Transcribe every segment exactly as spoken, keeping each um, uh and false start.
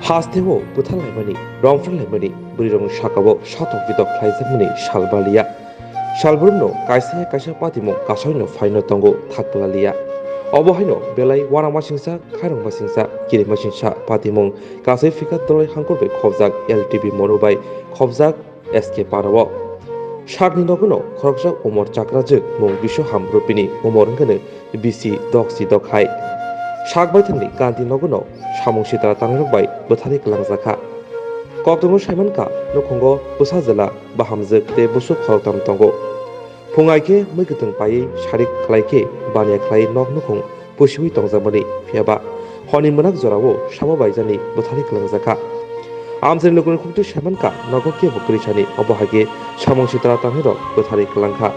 Hasteo bwtharlaimani, romphranlaimani, bwrwirokni sakao satok bitok khlaijakmani sal baliya. Salbrumno kaisa ya kaisa patimung kasoino phaino tongo thakpwlaliya. Obo haino belai uanamasingcha, khairokmasingcha, kirimasingcha patimung kasai phika doloi hangkhor bai khobjak L T B mono bai khobjak S K Parao. Sakni nogono khoroksa umor chakrajwk mung Biswaham Rupini, umor wngkha bisi doksi dokhai. Sak baithangni kanti nogono samung sitra tangnirok bai bwtharwi kwlangjakha. Koktwmung saimankha, nukhungo bwsa jwla, bahamjwk tei busuk khoroktham tongo. Phung ai khe mui kwthwng paiwi sarik khlai khe baniya khlai nok nukhung pusiwi tongjakmani, phiyaba horni mwnak jorao sabo bai jani bwtharwi kwlangjakha. Amchaini lukuni khuktwi saimankha, nogo kebo kwrwisani, obo hai khe samung sitra tangnirok bwtharwi kwlangkha.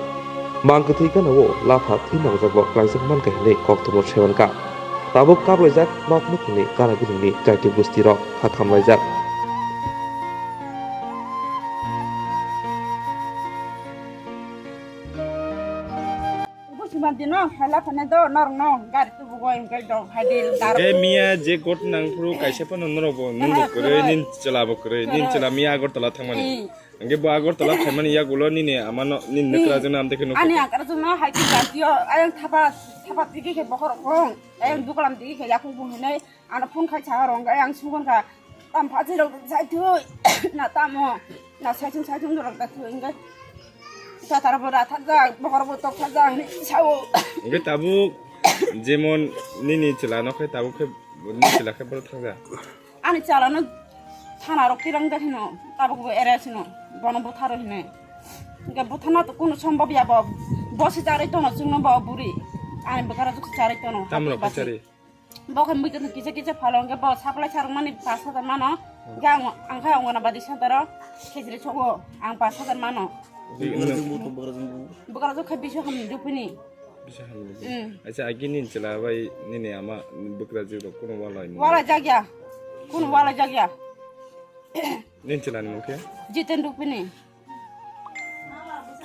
Mang kwthwi gana-o lapha thwi nangjakbo kwlaijak mankha hinwi koktwmung saimankha. Tabuk kablaijak nok nukhungni gana gwnangni chaiti gustirok kha khamlaijak. Busi mantino, hala phane do, norok no, gari tubu go, engkai do, hadi, daro. Ge miya je got nang phuru kaisa phano norok bo, nung bo kwrwi, nin chwla bo kwrwi, nin chwla miya Agartala thangmani. Hingke bo Agartala phaimani yagulo nini amano, nini nokra jona amteke nukha. Ani angkara jona hai khe jatiyo, ayang thapa, thapa tigi khe bokhorok rong, ayang dukalam tigi khe yakung bung hinai, ano phone khai cha rong, ayang sungkon kha, tam phachi rok sai thui, na tamo, na saichung saichung rok da thui, hingke. Tatar bo rathajak, bokhorok bo tokthajak, hinai sao. Hingke tabuk, jemon nini chwla no khe tabuk khe, nini chwla khe boro thangja. Ani chalano thana rok tirang de hino, tabuk bo ere sino, bono butharo hino. Hingke buthana to kuno sombab ya bo, bosi charai tono chwngno bo buri. Ani bwkara juk charai tono. Tamrok basi. Chari. Bo khe mui kisa kisa phalo hingke bo supply sarok mani pash hajar mano. Hingke ang, ang khe Anganabadi center o khejri sogo, ang pash hajar mano. Bwkara juk khe biso hamni dupini. Bisa hamni. Mm. Acha, agi nin chwla bai nini ama bwkra jwk rok kuno walai mung? Walai jakya. Kuno walai jakya. Nin chwla ni mung khe? Jiten Rupini.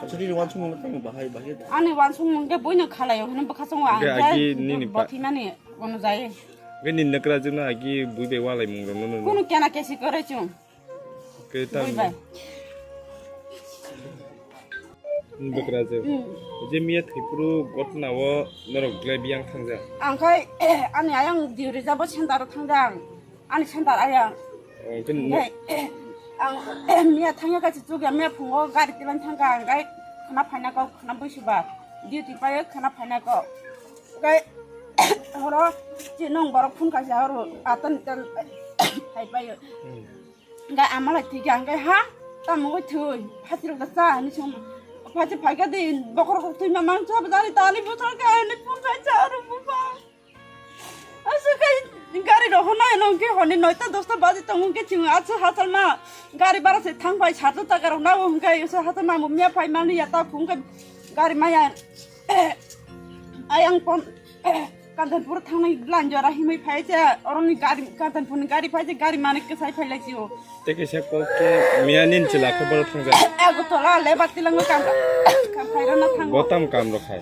Acha, nini wansukmung tamo bahai bahai. Ani wansukmung khe buino khalaio hino bwkha chongo ang. Hingke agi nini pa- bathimani ono jai. Hingke nini nokra jwk no agi bui bai walai mung rok no. Kuno kena kesi kore chung. Khe tam. Bui bai. Bwkra je. Hmm. Je miya thwipru gotna o norok gle biyang thangjak. Ang khai ani ayang diuri jabo center o thangjak. Ani center ayang. Oh, khe no- Khai ang miya thangya kaisa chukya miya phungo gari tilan thangka ang khai khana phaina kok khana buisuba. Duty payo khana phaina kok. Khai horo je nong borok phone kaisa horo atan tel hai payo. Hmm. Hingke ama lai thwi khe hingke ha, tamo wngwi thwi, phatirok da cha hinwi song. Phatir phaikha di, bokhorok thwi ma mang cha bwdari tani buthar khe ani phone khai cha aro buphang. Aswk khai gari rok hwnwi nong khe hwnwi noita dosta baji tongo hwnkhe chwng aswk hachal ma gari bara se thang phai sat taka rok nago hwnkhe aswk hachal ma bo miya phai mani ya ta phung khe gari maya. Ayang pon Kanchanpur thangnai line jora himwi phai se, oroni gari, Kanchanpurni gari phai se, gari manik kwsai phai lai sio. Tei kaisa kok khe miya nin chwla khe borok thangjak. Agartala le batilango kam, kam phai rwna thango. Bo tam kam rok khai.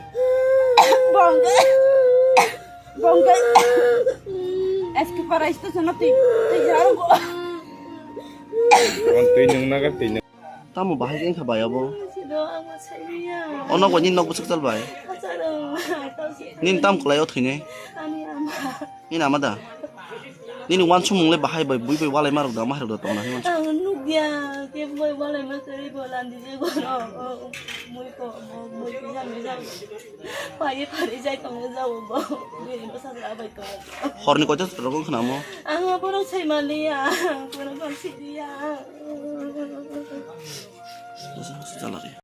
Bongke, bongke. S K Para station o twi, twi jaro go. Twi nwng naga twi nwng. Tamo bahai khe wngkha bai abo? Sino, ang ma sairiya. O nok bai nini nok bwswk chal bai? Hachalo, tamo. Nini tam kwlai o thwinai? Ani ama. Nini ama da? Nini wansukmung le bahai bai bui bai walai ma rok da, ma hai rok da tongna hinwi wansuk. Ang nukya, khe bui walai ma kwrwi bo landi je goro. Mui ko, mui kisa misa. Pai pari jai tong jao bo. Bini bwsa ja bai tong. Horni koita rok wngkha namo? Ang abo rok sai maliya. Ang kono bang siriya.